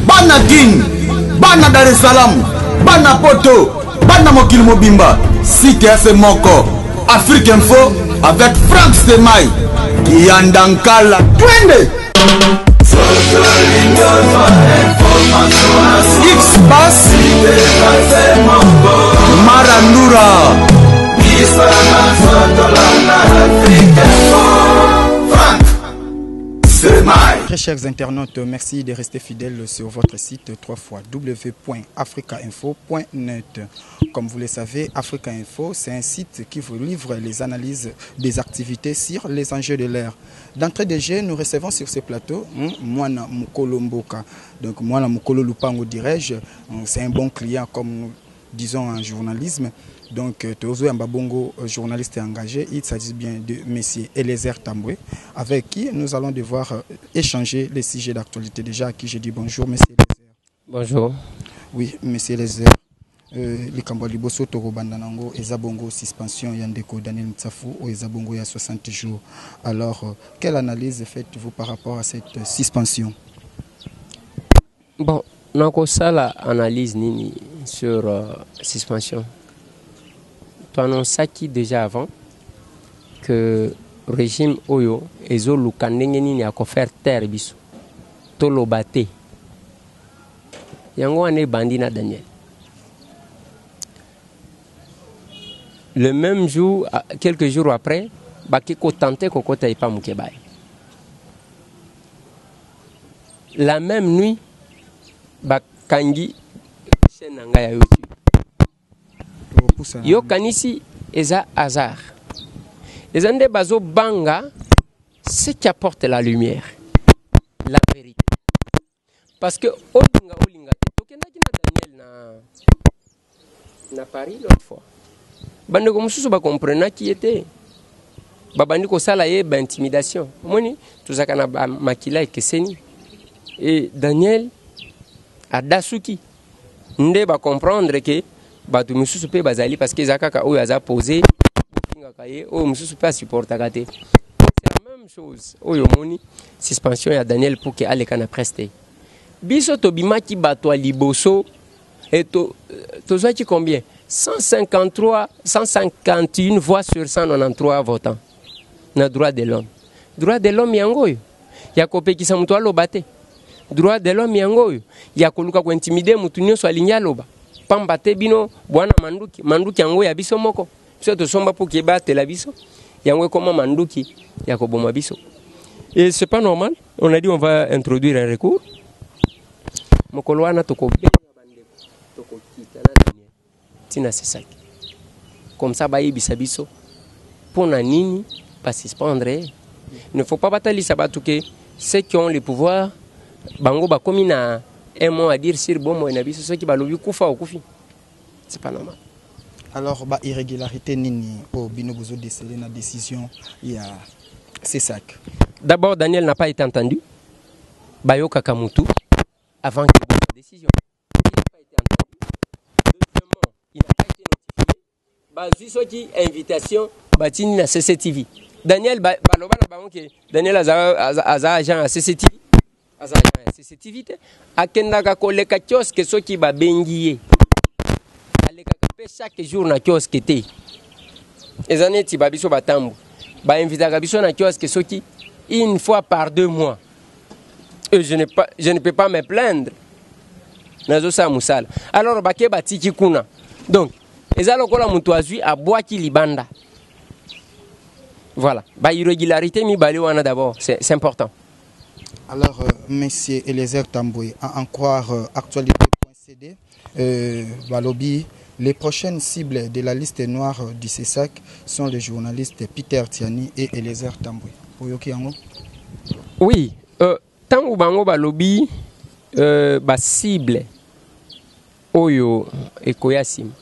Bana Kin, bana Dar es Salaam, bana Poto, bana mokili mobimba, site ya se moko, Afrique Info avec Franck Stemay, Kiyanda Nkala, twende! X-Pass, Marandura. Très chers internautes, merci de rester fidèles sur votre site www.africainfo.net. Comme vous le savez, Africa Info, c'est un site qui vous livre les analyses des activités sur les enjeux de l'air. D'entrée de jeu, nous recevons sur ce plateau Mwana Mukolo Mboka. Donc Mwana Mukolo Lupango, dirais-je, c'est un bon client comme nous disons en journalisme. Donc Tozo Mbabongo, journaliste engagé, il s'agit bien de Monsieur Eliezer Tambwe, avec qui nous allons devoir échanger les sujets d'actualité. Déjà, à qui je dis bonjour, Monsieur Eliezer. Bonjour. Oui, Monsieur Eliezer. Likambo ya liboso tokobanda nango eza bongo suspension ya ndeko Daniel Ntsafu oyo eza bongo ya 60 jours. Alors, quelle analyse faites-vous par rapport à cette suspension? Bon, nakosala analyse nini sur suspension. Toannonçaki déjà avant que régime oyo ezoluka ndenge nini ya kofaire taire biso, toloba te. Yango wana ebandi na Daniel. Le même jour, quelques jours après, bake kotante kokota epa Mukebayi. La même nuit, bakangi chaîne na ngai ya YouTube. Yo kanisi eza hasard. Eza nde bazobanga ce qui apporte la lumière, la vérité. Parce que olinga olinga te, tokendaki na Daniel na Paris l'autre fois. Bandeko mosusu bakomprenaki ye te, babandi kosala ye ba intimidation. Omoni tozalaka na ba makila ekeseni. Et Daniel adasuki nde ba comprendre que bato mosusu mpe bazali, parce que eza kaka oyo aza posé bofingaka ye, oyo mosusu mpe asupportaka te. C'est la même chose oyo omoni suspension ya Daniel pour que aleka na presse te. Biso tobimaki bato ya liboso et tozwaki combien? 153, 151 voix sur 193 votants na droit de l'homme. Droit de l'homme yango oyo ya kopekisa moto aloba te. Droit de l'homme yango oyo ya koluka kointimider moto nyonso alingi aloba. Pamba te bino bwana manduki, manduki yango ya biso moko. Biso tosomba pour que batela biso. Yango ekoma manduki ya koboma biso. Et c'est pas normal. On a dit on va introduire un recours. Mokolo wana tokobenga bandeko, tokokita na Daniel tina sesaki. Comme ça bayebisa biso pona nini ba suspendre. Il ne faut pas batalisa bato ke ceux qui ont le pouvoir bango bakomi na un mot à dire sur bomoi na biso, soki balobi kufa okufi. C'est pas normal. Alors ba irrégularité nini o bino bozo déceler na décision ya CSAC? D'abord Daniel n'a pas été entendu. Bayoka Kamutu avant qu'il prenne la décision. Il n'a pas été entendu. Deuxièmement, il n'a pas été notifié. Bazui soki invitation batini na CCTV. Daniel baloba na bango ke Daniel aza agent ya CCTV. Aza agent ya CCTV te. Akendaka koleka kiosque soki babengi ye. Alekaka pe chaque jour na kiosque te. Eza neti ba biso batambu. Ba invitaka biso na kiosque soki une fois par 2 mois. Et je ne peux pas me plaindre. Nazo sa musala. Alors bake batiki kuna. Donc eza lokola mutu azwi abwaki libanda. Voilà, ba irrégularité mibale wana d'abord, c'est important. Alors monsieur Eliezer Tambwe, à en croire actualité point C D, balobi, les prochaines cibles de la liste noire du CSAC sont les journalistes Peter Tiani et Eliezer Tambwe. Oyoki yango? Oui, tangu bango balobi ba cible oyo ekoya nsima.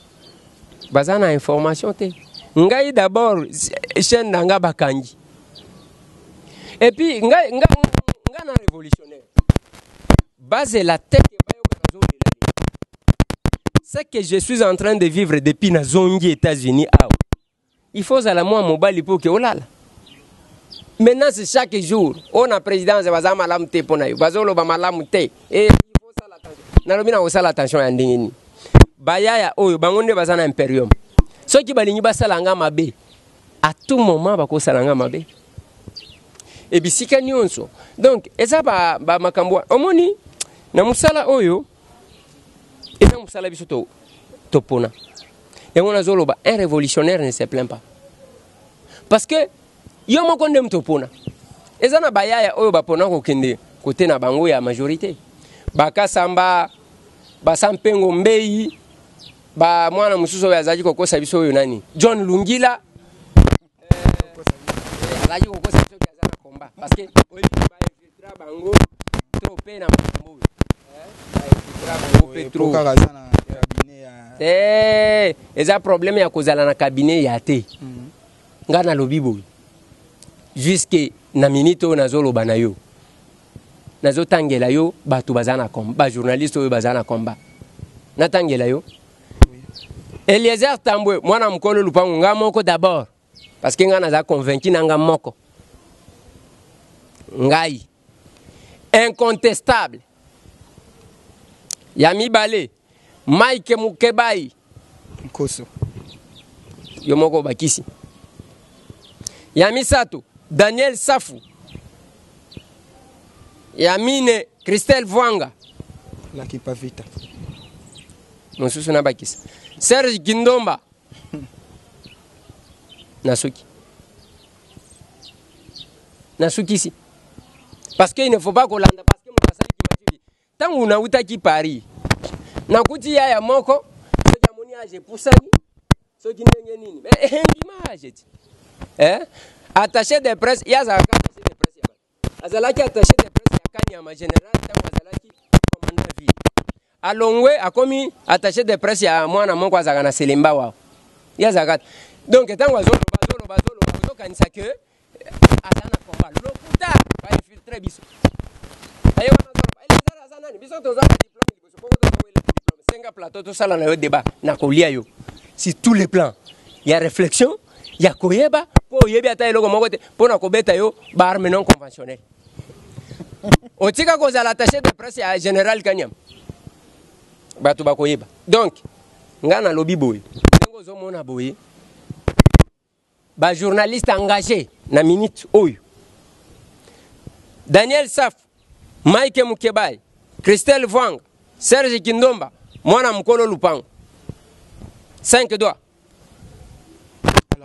Baza na information te. Ngai d'abord chaîne na nga bakangi. Et puis ngai, nga, nga na révolutionnaire. Base la tête bayoka na zone la. Ce que je suis en train de vivre depuis na zongi États-Unis awa. Il faut zala moi mobali pour que olala. Maintenant c'est chaque jour. On a présidence baza malamu te pona yo. Bazolo ba malamu te. Et il faut ça la Nalobi na kosala attention ya ndenge nini? Bayaya oyo bango nde baza na imperium. Soki balingi basala nga mabe, à tout moment bakosala nga mabe. E bisika nyonso. Donc eza ba, ba makambo omoni na mosala oyo eza mosala biso to topona. Yango nazoloba un révolutionnaire ne se plaint pas. Parce que yo moko nde moto opona. Eza na bayaya oyo bapona kokende kote na bango ya majorité. Bakasamba, basampengo mbei, ba mwana mosusu oyo azalaki kokosa biso oyo nani? John Lungila. Eh, azalaki kokosa biso aza na combat parce que oyebi ba infiltra bango trop pe na makambo oyo. Eh, ba infiltra bango pe trop. Kaka aza na cabinet ya Eh, eza problème ya kozala na cabinet ya te. Mm. Nga nalobi boye. Jusque na minute oyo nazoloba na yo. Nazotangela yo bato baza na combat, ba journaliste oyo baza na combat. Natangela yo. Oui. Eliezer Tambwe, mwana mokolo lupango nga moko d'abord. Parce que nga naza convaincu na nga moko. Ngai. Incontestable. Ya mibale, Mike Mukebayi. Nkoso. Yo moko bakisi. Ya misato, Daniel Safu. Ya mine, Christelle Vuanga. La Kipavita. Mosusu na bakisa. Serge Kindomba. Nasuki. Nasukisi. Parce qu'il ne faut pas kolanda parce que moto asali kimatuli. Tango nautaki Paris, nakuti yaya moko soki amoni age epusani soki ndenge nini mais endima age ti eh? Attaché de presse ye azalaka attaché de presse ya bato, azalaki attaché de presse ya Kanyama général ntango azalaki commandant ville, alongwe akomi attaché de presse ya mwana moko azalaka na Selemba wao, ye azalaka donc ntango azoloba azoloba azoloba ozokanisa que aza na combat lokuta ba infiltre biso aye wana azoloba Eliezer aza nani biso toza na diplôme liboso bongo toza wele diplôme senga plateau tosala na yo débat na kolia yo sur tous les plans ya réflexion ya koyeba mpo oyebi ata eloko moko te mpo na kobeta yo ba arme non conventionnelle otika kozala attaché de presse ya général Kanyama bato bakoyeba donc nga nalobi boye ndenge ozomona boye ba journaliste engagé na minute oyo Daniel Saf, Mike Mukebayi, Christelle Vuanga, Serge Kindomba, mwana mokolo lupango 5 doigts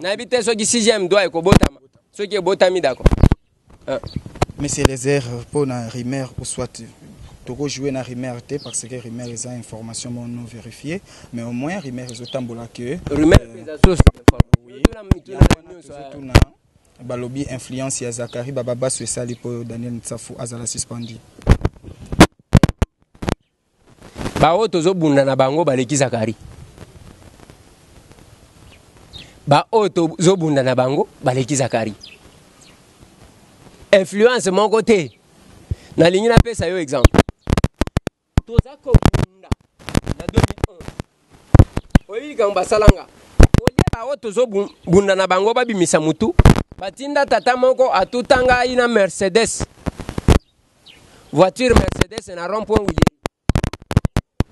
nayebi te soki 6e doigt ekobotama soki ebotami d'accord. Ah. Monsieur Eliezer, pour la rumeur ou soit toko jouer na rumeur te parce que rumeur eza information moko non vérifiée, mais au moins rumeur ezotambola que rumeur mpe eza source d'information. Tozotuna balobi influence ya Zacharie Bababaso esali po Daniel Nsafu azala suspendu. Baoyo tozobunda na bango baleki Zacharie. Baoyo tozobunda na bango baleki Zacharie. Influence moko te. Nalingi napesa yo exemple. Toza kobunda na 2011. Oyebi likambo basala nga? Olie baoyo tozobunda na bango babimisa mutu, batinda tata moko atuta ngai na Mercedes. Voiture Mercedes na rond-point Wilieri.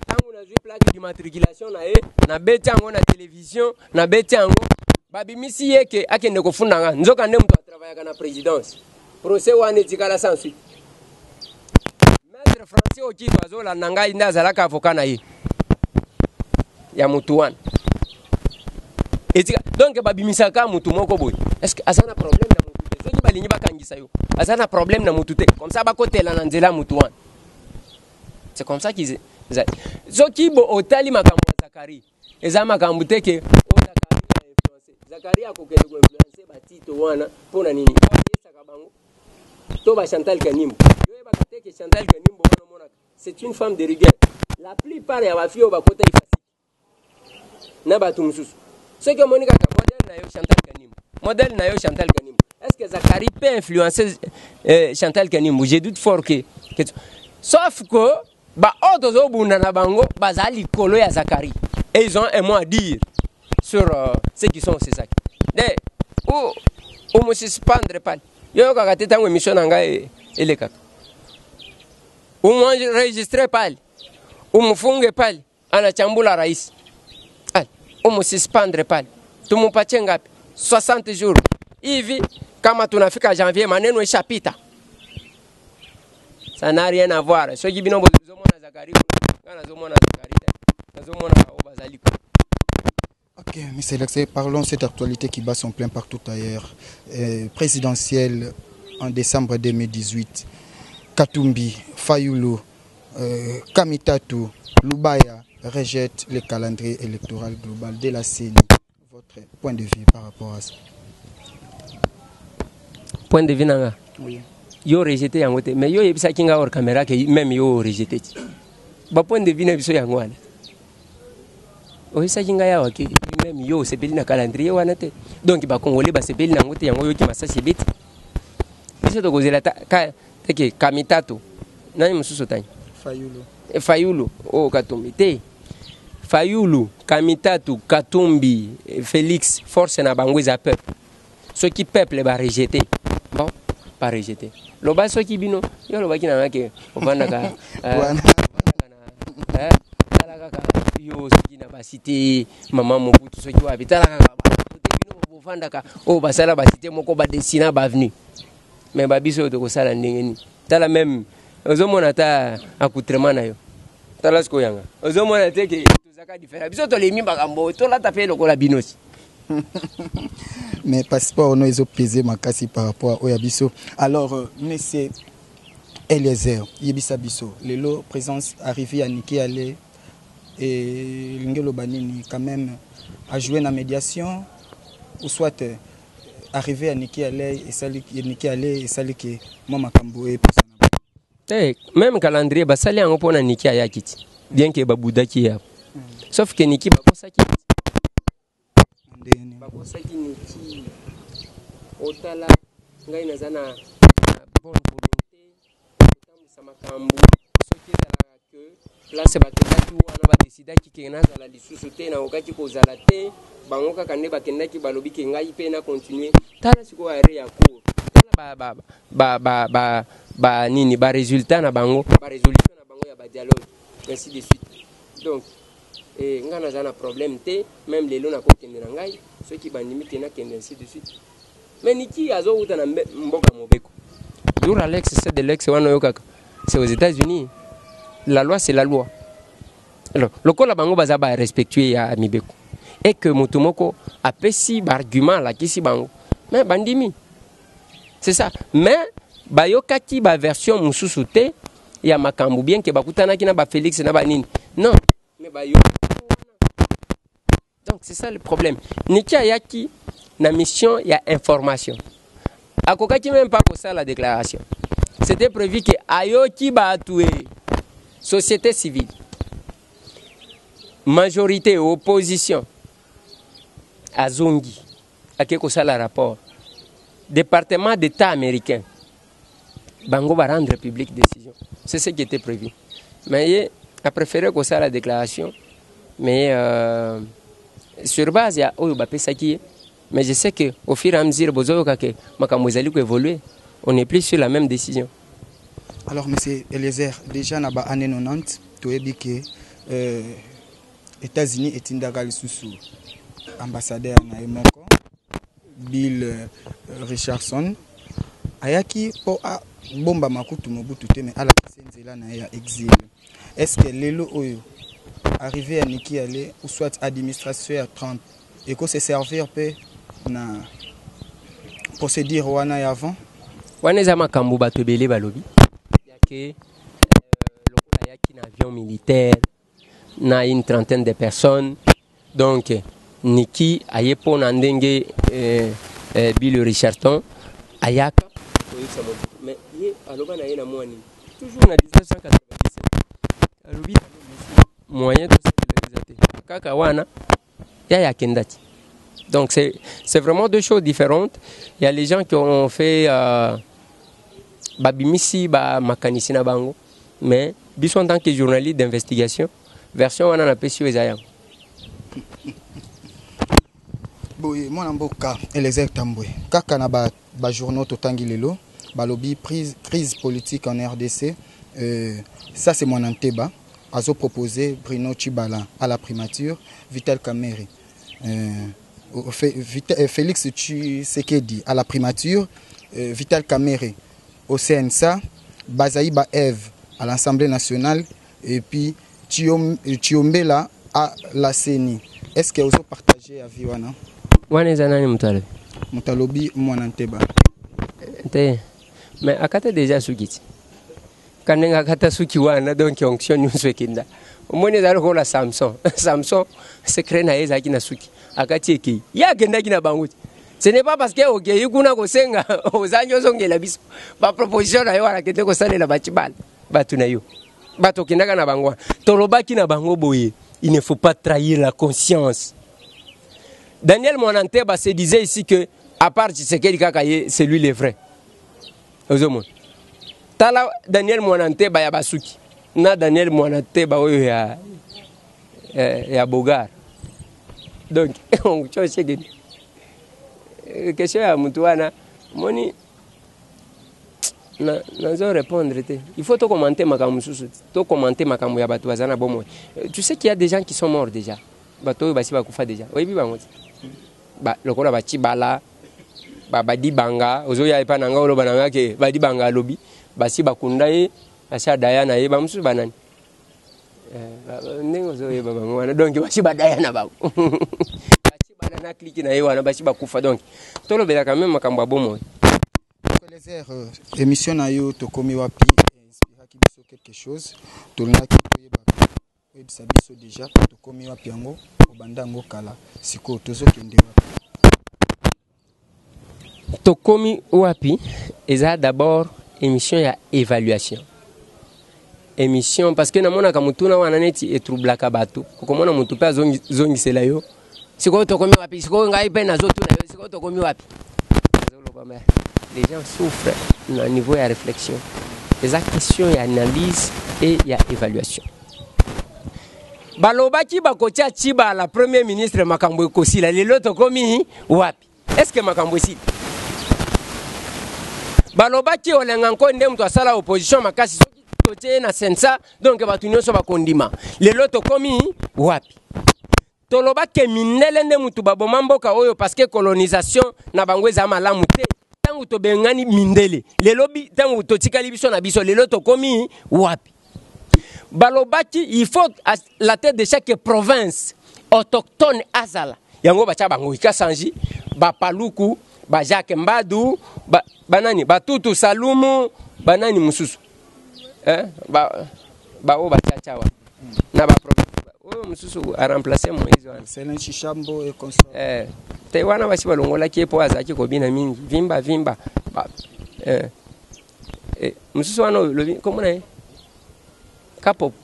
Tango nazwi plaque d'immatriculation na ye, nabeti yango na television, nabeti yango, babimisi ye ke akende kofunda nga. Nzoka nde moto atravayaka na présidence. Procès wana etikala sans suite. Maître Francis Okito azolanda ngai nde azalaka avocat na ye ya motu wana. Etika donc babimisaka motu moko boye. Est-ce que aza na problème na motu te? Soki balingi bakangisa yo, aza na problème na motu te. Comme ça bakotela na nzela motu wana. C'est comme ça qu'ils soki bo otali makambo ya Zacharie, eza makambo te ke o Zacharie a influencé. Zacharie akokende ko influencer ba Tito wana pona nini? Po ayesaka bango to ba Chantal Kanimbo. Yo yebaka te ke Chantal Kanimbo wana omonaka, c'est une femme de rigueur. La plupart ya ba filles oyo bakota ifasiki na bato mosusu, soki omoni kaka modèle na yo Chantal Kanimbo, modèle na yo Chantal Kanimbo, est-ce que Zacharie peut influencer Chantal Kanimbo? Je doute fort que sauf que ba oyo tozobunda na bango baza likolo ya Zacharie et ils ont un mot à dire sur ceux qui sont au CESAC. De ou ou mo suspendre pas. Yo yokaka te tango émission na ngai elekaka. Ou mo enregistrer pas. Umfunge pale, anachambula rais. Ale, umususpendre pale. Tumupatie ngapi? 60 jours. Hivi kama tunafika janvier maneno ishapita. Ça n'a rien à voir. Soki bino bozomona Zakari, nga nazomona Zakari te. Nazomona bao bazali kuna. Ok, M. Alexei, parlons de cette actualité qui bat son plein partout ailleurs. Présidentielle en décembre 2018. Katumbi, Fayulu, Kamitatu, Lubaya rejettent le calendrier électoral global de la CENI. Votre point de vue par rapport à ça? Point de vue nanga? Oui. Yo rejeté yango te, mais yo yebisaki nga hors caméra que même yo rejeté. Ba point de vue na biso yango wana. Oyebisaki ngai awa ke même yo osepeli na calendrier wana te. Donc ba Congolais basepeli nango te, yango yoki masasi ebeti. Biso tokozela ta, ka, teke Kamitatu. Nani mosusu otangi? Fayulu. Fayulu, oh Katumbi te. Fayulu, Kamitatu, Katumbi, Félix, force na bango eza peuple. Soki peuple ba rejeter, bon, ba rejeter. Loba soki bino, yo lobaki na nga ke ovandaka, Wana. tala kaka yo soki na ba cité mama Mobutu soki wapi, tala kaka ba côté bino bovandaka, oyo basala ba cité moko ba dessina ba avenue. Mais ba biso oyo tokosala ndenge nini? Tala même ozomona ata accoutrement na yo. Tala sikoyo yanga. Ozomona te ke tozaka différent. Biso tolemi makambo, tolata pe lokola bino si. Mais passeport no ezo peser makasi par rapport à oya biso. Alors monsieur Eliezer, yebisa biso lelo présence arrivée à Nikki Haley et Lingelo Banini quand même a joué na médiation ou soit arrivée à Nikki Haley et sali Nikki Haley et sali ke moi makambo e posana. Eh, même calendrier basali yango pona Nikki ayaki ti. Bien que babudaki ya. Sauf que Nikki bakosaki. Ndeni. Bakosaki Nikki. Otala ngai naza na bonne volonté kotambwisa makambo soki ezalaka que place bakendaki wana badesidaki ke nazala lisusu te, nakokaki kozala te, bango kaka nde bakendaki balobi ke ngai mpe na continuer. Tala sikoyo arrêt ya cour, tala ba nini, ba résultat na bango, ba résolution na bango ya ba dialogue, ainsi de suite. Donc, ngai naza na problème te, même lelo nakokende na ngai soki bandimi ke nakende, ainsi de suite. Mais Nikki azowuta na mboka mobeko. Dura Lex, c'est de l'ex wana oyo kaka. C'est aux États-Unis. La loi, c'est la loi. Alors, lokola bango baza ba respectuer ya mibeko. Et que moto moko apesi ba argument la kisi bango. Mais bandimi. C'est ça. Mais bayokaki ba version mususu te ya makambo bien que bakutanaki na ba Félix na ba nini. Non, mais bayokaki wana. Donc c'est ça le problème. Nikki ayaki na mission ya information. Akokaki même pas kosala la déclaration. C'était prévu que ayoki batoué société civile, majorité opposition azongi ake kosala rapport. Département d'État américain bango ba rendre public décision. C'est ce qui était prévu. Mais ye a préféré kosala la déclaration, mais sur base ya oyo bapesaki ye. Mais je sais que au fur et à mesure bozoyoka ke makambo ezali ko évoluer, on n'est plus sur la même décision. Alors monsieur Eliezer, déjà na ba année 90, toyebi ke États-Unis etindaka lisusu ambassadeur na ye moko Bill Richardson ayaki po a bomba makutu Mobutu te, mais alakisi nzela na ye ya exil. Est-ce que lelo oyo arrivé à Nikki Haley ou soit administration ya Trump et ko se servir pe na procédure wana ya avant? Wana eza makambo bato ebele balobi ya ke lokola ayaki na avion militaire na une trentaine de personnes, donc Nikki aye po na ndenge Bill Richardson ayaka koyebisa Mobutu, mais ye aloba na ye na mwa nini toujours na 1997 alobi moyen tosalela te kaka wana ya ya kendati. Donc c'est vraiment deux choses différentes. Il y a les gens qui ont fait babimisi ba makanisi na bango, mais biso en tant que journaliste d'investigation version wana na pesi oyo eza yango. Boye mwana mboka Eliezer Tambwe, kaka na ba journaux totangi lelo balobi crise politique en RDC, ça c'est mwana Nteba. Azo proposer Bruno Tshibala à la primature, Vital Kamerhe euh, Félix Tshisekedi à la primature, euh, Vital Kamerhe au CNSA, Bazaïba Eve à l'Assemblée nationale et puis Tshiombela à la CENI. Est-ce que vous avez partagé avis wana? Wana eza nani moto alobi? Moto alobi mwana nteba. Te, mais akata déjà suki ti. Ka ndenge akata suki wana donc onction nyonso ekenda. Omoni ezali lokola Samson. Samson secret na ye ezalaki na suki. Akati ekei. Ye akendaki na bango te. Ce n'est pas parce que okei kuna kosenga ozangi ozongela biso. Ba proposition na yo wana kende kosalela ba Tshibala bato na yo. Bato okendaka na bango wana. Tolobaki na bango boye, il ne faut pas trahir la conscience. Daniel Mwananteba se disait ici que à part Tshisekedi kaka ye, c'est lui le vrai. Ozomona. Tala Daniel Mwananteba ya basuki na Daniel Mwananteba oyo ya ya Bogar. Donc on Tshisekedi. Question ya mutu wana moni na nazo répondre te. Il faut to commenter makambo mosusu, to commenter makambo ya bato baza na bomoi. Tu sais qu'il y a des gens qui sont morts déjà. Bato oyo basi bakufa déjà. Oyebi bango te? Ba lokola ba Tshibala, ba Badibanga, ozoya epa na nga oloba na nga ke Badibanga alobi, basi bakunda ye, asi adaya na ye, ba mosusu banani? Ndenge ozoyeba bango wana, donc basi badaya na bango. Basi bana na clique na ye wana, basi bakufa. Donc tolobela quand même makambo ya bomoi. Eliezer, émission na yo tokomi wapi? Inspiraki biso quelque chose, tolingaki toyeba oyebisa biso déjà tokomi wapi yango, obanda yango kala, sikoyo tozokende wapi? Tokomi wapi eza d'abord émission ya évaluation. Émission parce que namonaka motuna wana neti etroublaka bato, okomona motu mpe azongisela yo sikoyo tokomi wapi, sikoyo ngai mpe nazotuna yo sikoyo tokomi wapi. Nazoloba mais les gens souffrent na niveau ya réflexion. Eza question ya analyse et ya évaluation. Balobaki bakotia Tshibala premier ministre makambo ekosila, lelo tokomi wapi? Est-ce que makambo esili? Balobaki Olenga Nkoy nde moto asala opposition makasi, soki totie ye na CNSA donc bato nyonso bakondima. Lelo tokomi wapi? Tolobaki mindele nde moto baboma mboka oyo parce que colonisation na bango eza malamu te. Tango tobengani mindele, lelo bi, tango totikali biso na biso, lelo tokomi wapi? Balobaki il faut à la tête de chaque province autochtone azala. Yango batia bango Ikasanji, ba Paluku, ba Jacques Mbadu, ba, banani, ba Tutu Salumu, banani mususu. Hein? Ba, ba oyo batia tia wa. Na ba province. Oyo mususu a remplacer Moïse wana. Selin Chishambo et consort. Te wana basi balongolaki ye po azalaki kobina mingi. Vimba, vimba. Ba, mususu wana oyo lobi, kombo na ye? Kapopo.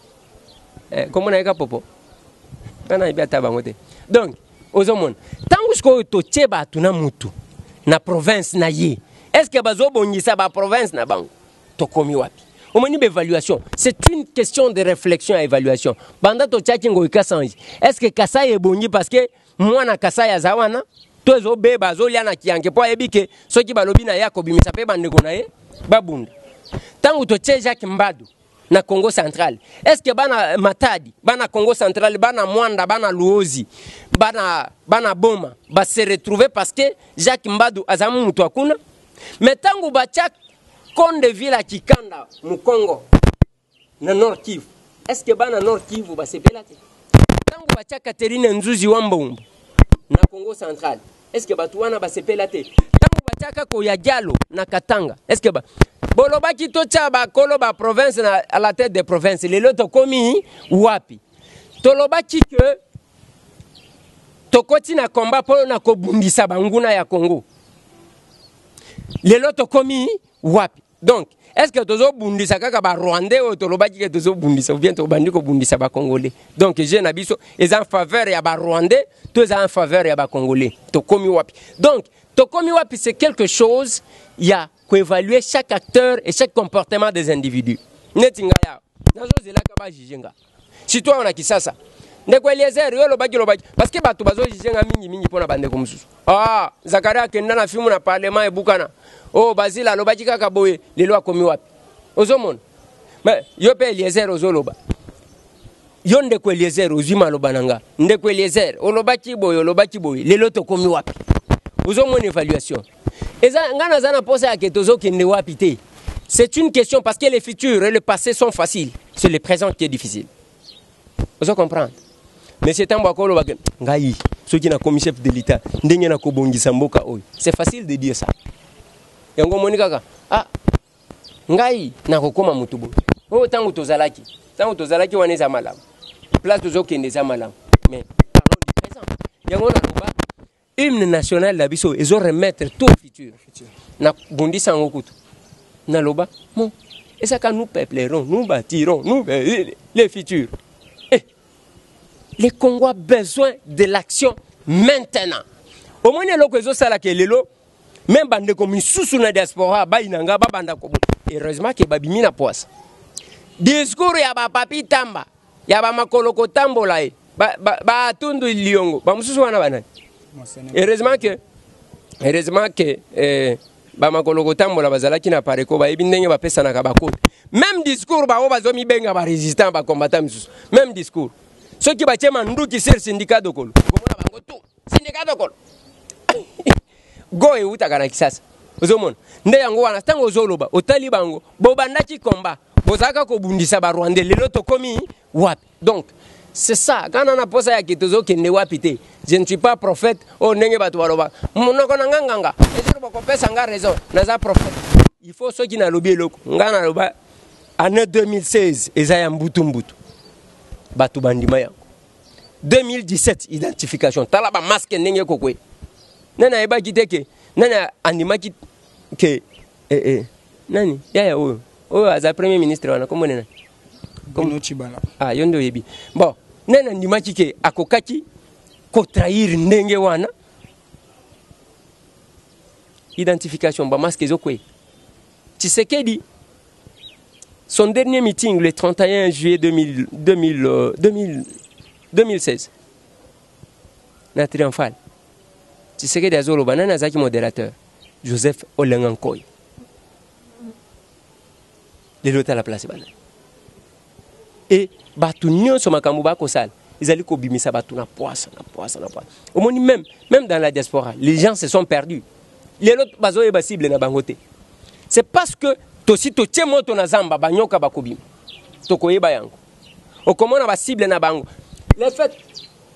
Kombo na ye Kapopo. Wana yebi ata bango te. Donc, ozomona, tango sikoyo totie bato na mutu na province na ye, est-ce que bazobongisa ba province na bango? Tokomi wapi? Omoni ba évaluation, c'est une question de réflexion et évaluation. Banda totiaki Ngoyi Kasanji, est-ce que Kasai ebongi parce que mwana Kasai aza wana? To ezobeba, azolia na kianke po ayebi ke soki balobi na ye akobimisa pe bandeko na ye babunda. Tango totie Jacques Mbadu na Congo central, est-ce que bana Matadi, bana Congo central, bana Mwanda, bana Luozi, bana Boma ba se retrouver parce que Jacques Mbadu aza mutu akuna? Mais tango batia Konde ville ya Kikanda Mukongo na Nord Kivu, est-ce que bana Nord Kivu ba sepela te? Tango batia Catherine Nzuzi wa Mbombo na Congo central, est-ce que batu wana ba sepela te? Tango batiaka Koya Diallo na Katanga, est-ce que ba bolobaki totia bakolo ba province na à la tête des provinces, lelo tokomi wapi? Tolobaki que tokoti na combat mpo na kobundisa banguna ya Congo, lelo tokomi wapi? Donc, est-ce que tozobundisa kaka ba Rwandais oyo tolobaki ke tozobundisa, ou bien tobandi kobundisa ba Congolais? Donc, je na biso eza en faveur ya ba Rwandais, to eza en faveur ya ba Congolais. Tokomi wapi? Donc, tokomi wapi, c'est quelque chose ya koévaluer chaque acteur et chaque comportement des individus. Neti nga ya, nazozelaka ba juger nga. Si toi on a Kisasa, ndeko Eliezer, yo lobaki lobaki parce que bato bazo juger nga mingi mingi pona bandeko mosusu. Ah, Zakaria akenda na film na parlement ebukana. Oh, Basile alobaki kaka boye, lelo akomi wapi? Ozomona. Mais yo pe Eliezer ozoloba. Yo ndeko Eliezer ozwi maloba na nga. Ndeko Eliezer, olobaki boye, olobaki boye. Lelo tokomi wapi? Ozomona évaluation. Eza nga naza na posa ya ke tozokende wapi te. C'est une question parce que le futur et le passé sont faciles. C'est le présent qui est difficile. Ozo comprendre? Monsieur Tambo akoloba ke ngai soki nakomi chef de l'État ndenge nakobongisa mboka oyo. C'est facile de dire ça. Yango omoni kaka ah ngai nakokoma motu boye oyo ntango tozalaki ntango tozalaki wana eza malamu place tozokende eza malamu mais parlons du présent yango naloba hymne national na biso ezo remettre tout au futur nabundisa yango kutu naloba mo ezaka nous peuplerons nous bâtirons nous les futurs eh, le congo a besoin de l'action maintenant omoni eloko ezosalaka lelo meme bandeko misusu na diaspora bayina nga babanda kobo heureusement ke babimi na pwasa discours ya bapapi tamba ya bamakolo kotambola ye batundu ba, ba liongo bamosusu wana banani heureusement ke heureusement ke eh, bamakolo kotambola bazalaki na pareko bayebi ndenge bapesanaka bakote meme discours bango bazomibenga barésistant bacombatant misusu meme discours soki batie manduki sur syndicat dokolo okomona bango tout syndicat dokolo go ewutaka na kisasa ozomona nde yango wana ntango ozoloba otali bango bobandaki combat bozalaka kobundisa barwandais lelo tokomi wapi donc c'est ça kana na posa ya ke tozokende wapi te je ne suis pas prophète oyo ndenge bato baloba monoko na nga nganga ejour bokopesa nga raison naza prophète il faut soki nalobi eloko nga naloba année 2016 eza ya mbutu mbutu bato bandima yango 2017 identification tala ba masque ndenge ekokwe nani ayebaki te ke nani andimaki ke eh, eh, nani yaya oyo oyo aza premier ministre wana kombo nani Bruno Tshibala. Ah, yo nde oyebi bon nani andimaki ke akokaki kotrahir ndenge wana identification bamaske ezokweya Tshisekedi Son dernier meeting le 31 juillet 2000, 2000, 2000, 2016 na Triomphal. Tshisekedi azoloba nani azalaki modérateur? Joseph Olenga Nkoy. Lelo tala place bana. Et bato nyonso makambo bakosala ezali kobimisa bato na poisa na poisa na poisa. Omoni même même dans la diaspora, les gens se sont perdus. Lelo bazoyeba cible na bango te. C'est parce que tosi totie moto na zamba banyoka bakobima. Tokoyeba yango. Okomona ba cible na bango. Le fait,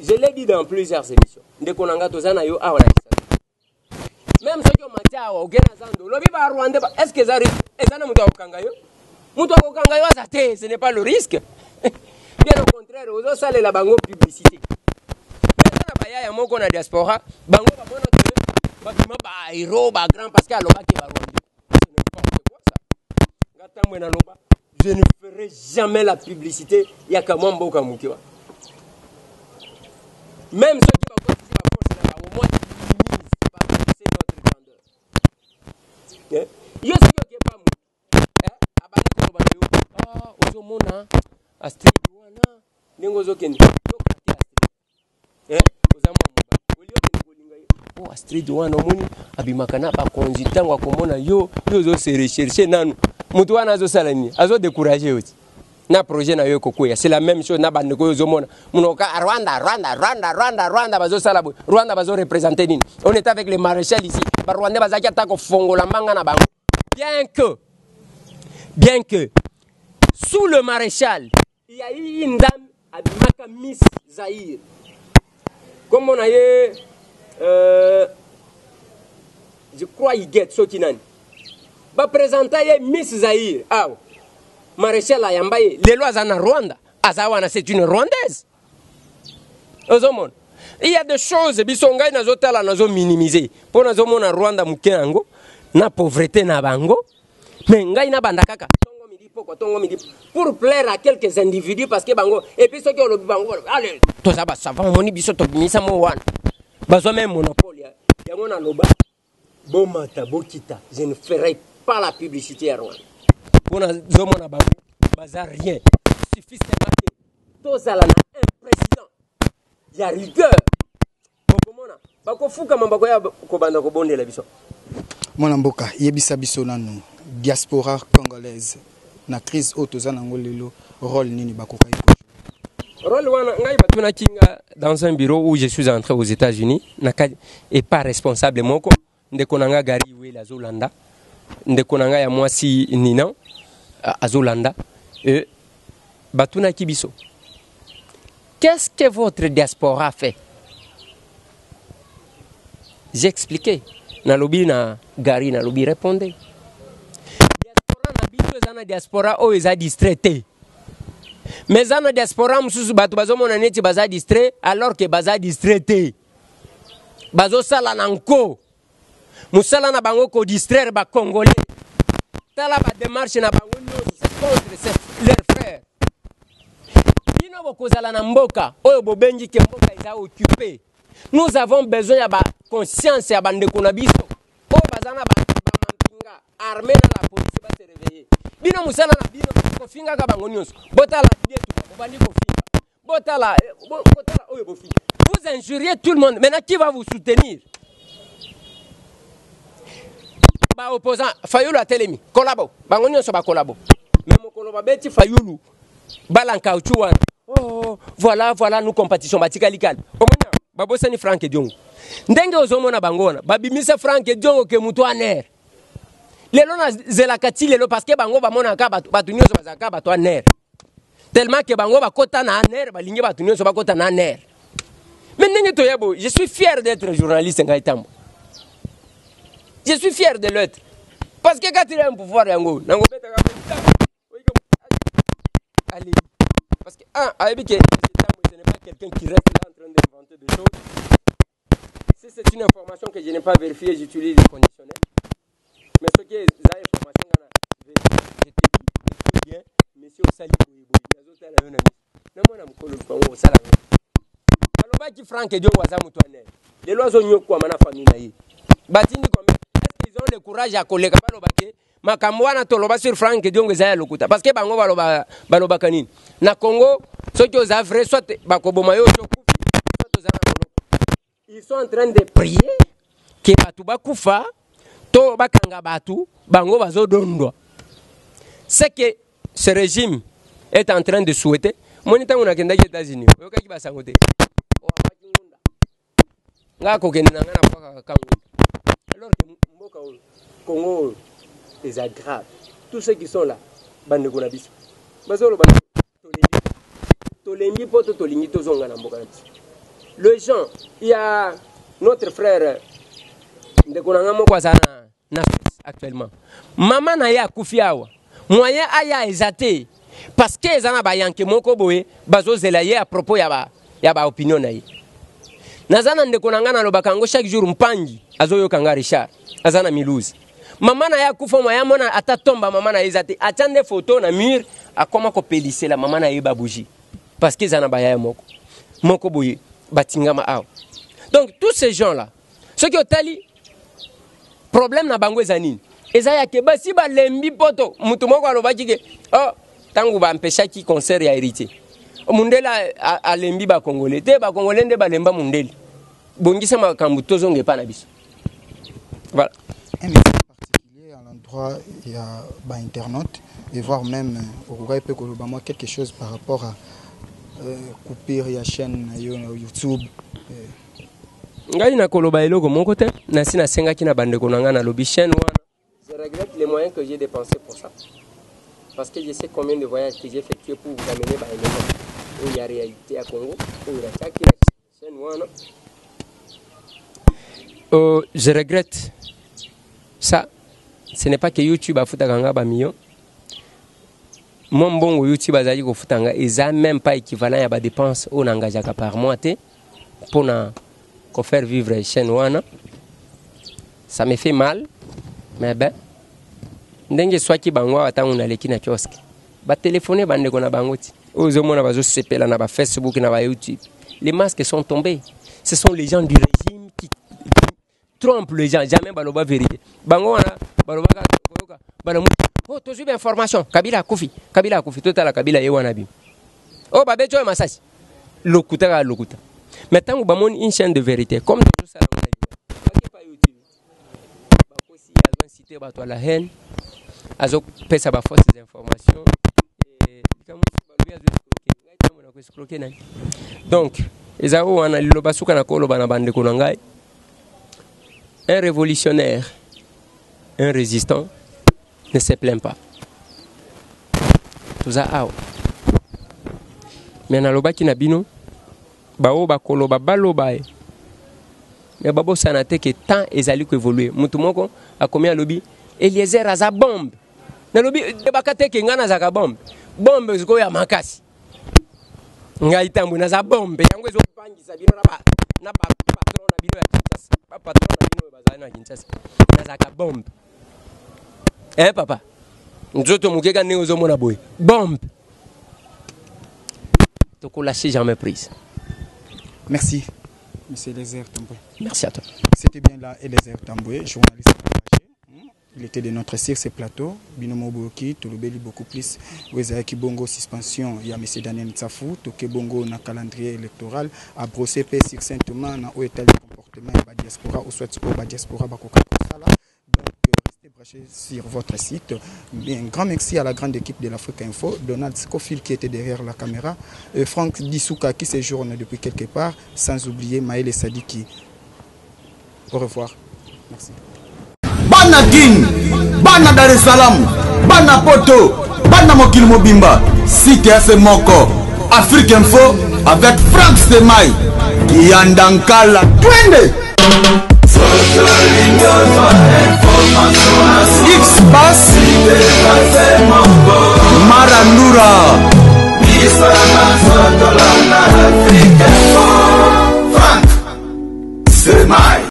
je l'ai dit dans plusieurs émissions. Ndeko na nga toza na yo awa na Kinshasa. Même soki omati awa oke na zando olobi ba Rwandais ba est-ce que eza risque? Eza na moto akokanga yo? Moto akokanga yo aza te, ce n'est pas le risque. Bien au contraire, ozosalela bango publicité. Eza na bayaya moko na diaspora, bango bamona que babima ba héros, ba grand parce que alobaki ba Rwandais. C'est n'importe quoi ça. Nga tambwe naloba, je ne ferai jamais la publicité ya kamwa mboka moke wana. Même soki bakotisi ba force na bango, moi je minimise parce que je sais notre grandeur. Eh? Yo soki okepa motu eh? Abandi koloba na yo ah, ozomona Astrid wana ndenge ozokende yo kati Astrid eh? Oza mwa mobali oli okende kolinga ye oh, Astrid wana omoni abimaka na bakonzi ntango akomona yo yo ozo se recherche nanu moto wana azosala nini azodécourage yo ti na projet na yo ekokweya c'est la même chose na bandeko oyo ozomona monoko rwanda rwanda rwanda rwanda rwanda bazosala boye rwanda bazorepresente nini on est avec le maréchal ici barwandais bazalaki ata kofongola mbanga na bango bien que bien que sous le maréchal il y a eu une dame abimaka miss zaïre kombo na ye euh, je crois iget soki nani bapresenta ye miss zaïre awa maréchal ayamba ye lelo aza na rwanda aza wana c'est une rwandaise ozomona il y a des choses biso ngai nazotala nazo minimiser mpo nazomona rwanda moke yango na pauvreté na bango mais ngai nabanda kaka tongo midi pokwa tongo midi pour plaire à quelques individus parce que bango et puis soki olobi bango allez toza ba savant omoni biso tobimisa mo wana bazwa meme monopole yango naloba bomata bokita je ne ferai pas la publicité ya rwanda mpo nazomona bango baza rien suffit seulement que tozala na un président ya rigueur bokomona bakofukama bakoya kobanda kobondela biso mwana mboka yebisa biso nanu diaspora congolaise na crise oyo toza nango lelo role nini bakokaki ko Rôle wana ngai batunaki nga dans un bureau où je suis entré aux États-Unis na et pas responsable moko ndeko na nga Gary Wele azolanda ndeko na nga ya mwasi Nina azolanda et batunaki biso qu'est-ce que votre diaspora fait? J'ai expliqué nalobi na Gary, nalobi répondez, diaspora na biso eza na diaspora oyo eza distrait te, mais eza na diaspora mosusu bato bazomona neti baza distrait alors que baza distrait te, bazosala na nko mosala na bango kodistraire bacongolais. Tala badémarche na bango nyonso, c'est contre leur frère. Bino bokozala na mboka oyo bobengi ke mboka eza occupé. Nous avons besoin ya baconscience ya bandeko na biso oyo baza na bamampinga armé na la police base réveiller. Bino mosala na bino kofingaka bango nyonso. Botala dietuka, bobandi kofinga, botala botala oyo bofinga, vous injuriez tout le monde. Maintenant, qui va vous soutenir? Baopposant Fayulu atelemi kolabo, bango nyonso bakolabo, mais mokolo babeti Fayulu balankauchu wana, oh, voilà, voilà, nous compatissons, batikali calme. Omona babosani Frank Diongo, ndenge ozomona bango wana babimisa Frank Diongo ke moto ANR. Lelo nazelaka ti lelo parce que bango bamonaka bato, bato nyonso bazalaka bato ANR, tellement ke bango bakota na ANR, balingi bato nyonso bakota na ANR. Mais ndenge toya boye, je suis fier d'être journaliste. Ngai Tambo, je suis fier de l'être parce que quand il a un pouvoir yango nango betaka, allez, parce que un ayebi ke ce n'est pas quelqu'un qui reste là en train d'inventer des choses. Si c'est une information que je n'ai pas vérifiée, j'utilise le conditionnel, mais ce qui est information nga na vérifié, je te dis bien, monsieur, osali boye boye, nazotala yo na miso na mwana mokolo lupango osala yango. Balobaki Frank Diongo aza moto ANR, lelo azonyokwama na famille na ye. Batindi combien? Est-ce qu'ils ont le courage ya koleka baloba ke makambo wana toloba sur Frank Diongo eza ya lokuta? Parce que bango baloba, balobaka nini na Congo? Soki oza vrai, soit bakoboma yo soki okufi, soit oza na boloko. Ils sont en train de prier ke bato bakufa to bakanga bato, bango bazodondwa. Ce que ce régime est en train de souhaiter, moni ntango nakendaki États-Unis, oyokaki basango te. Oapaki ngunda nga kokende na nga na pwakaka kangunda, alors que mboka oyo Congo oyo eza grave. Tous ceux qui sont là, bandeko na biso bazoloba tolembi, tolembi mpo to tolingi tozonga na mboka na biso. Le gens, il y a notre frère, ndeko na nga moko aza na Suisse actuellement, mama na ye akufi awa, moyen aya eza te parce que eza na bayanke moko boye bazozela ye à propos ya baopinion na ye. Naza na ndeko na ngai, nalobaka yango chaque jour, mpangi azoyoka nga, Richard, aza na Miluzi, mama na ye akufa, moyen amona ata tomba mama na ye eza te. Atya nde foto na mur, akoma kopelisela mama na ye babougie parce que eza na bayaya moko moko boye batingama awa. Donc tous ces gens là, soki otali problème na bango eza nini? Eza ya ke basi balembi poto. Moto moko alobaki ke oh, ntango bampeshaki concert ya Héritier, mundele alembi bakongole te, bakongole nde balemba mundele. Bongisa makambo, tozonga epa na biso, voilà. Un message particulier à l'endroit ya bainternaute et voire même okokai mpe koloba mwa quelque chose par rapport à coupure ya chaîne na yo na YouTube. Ngai nakoloba eloko moko te. Nasi nasengaki na bandeko na ngai, nalobi chaîne wana, je regrette les moyens que j'ai dépensés pour ça parce que je sais combien de voyages que j'ai effectué pour vous amener baélément oyo ya réalité ya Congo oyo natiaki na chaîne wana. Je regrette ça. Ce n'est pas que YouTube afutaka nga bamillion. Mwa mbongo YouTube azalaki kofuta nga eza même pas équivalent ya badépense oyo naengageaka par mois te mpona kofaire vivre chaîne wana. Ça me fait mal, mais ben ndenge eswaki bango awa, ntango naleki na kiosque, batelefone bandeko na bango ti oyo ozomona bazosepela na bafacebook, na bayoutube. Les masques sont tombés. Ce sont les gens du régime qui trompent les gens. Jamais baloba vérité. Bango wana balobaka koyoka balamu, oh, tozwi bainformation, Kabila akufi, Kabila akufi. Totala Kabila ye wana bino oyo babeti oyo masasi, lokuta kaka lokuta. Mais ntango bamoni une chaîne de vérité comme tozosala, bakepa YouTube, bakosi, azoincite bato à la haine, azopesa bafausses informations. Likambo mosusu balobi azo escroquer ngai. Na koescroquer nani? Donc eza oyo wana liloba suka na koloba na bandeko na ngai: un révolutionnaire, un résistant ne se plaint pas. Toza awa, me nalobaki na bino, baoyo bakoloba baloba ye, me babosana te ke temps ezali koévoluer. Motu moko akomi, alobi Eliezer aza bombe. Nalobi ebaka te ke ngai nazalaka bombe. Bombe sikoyo ya makasi, ngai Tambwe naza bombe. Yango ezobangisa bino na bapatron na bino ya Kinshasa, bapatron na bino oyo bazali na Kinshasa. Nazalaka bombe, eh papa. Nzoto moke ka ndenge ozomona boye, bombe. Tokolâcher jamais prise. Merci, monsieur Eliezer Tambwe. Merci à toi. C'était bien là Eliezer Tambwe, journaliste engagé. Il était de notre sur ce plateau. Bino Moboki, tolobeli beaucoup plus. Ezalaki bongo suspension ya monsieur Daniel Nsafu, toke bongo na calendrier électoral, a brosser pe succinctement na oyo etali comportement ya ba diaspora ou soit oyo ba diaspora bakoka kosala. Donc, restez branchés sur votre site. Un grand merci à la grande équipe de l'Afrique Info, Donald Scofield qui était derrière la caméra, et Franck Dissouka qui séjourne depuis quelque part, sans oublier Maël Sadiki. Au revoir. Merci. Bana Kin, bana Dar es Salaam, bana Poto, bana mokili mobimba, site ya se moko, Afrique Info avec Frank Semai, Kiyanda Nkala, twende! X-Pass, Marandura.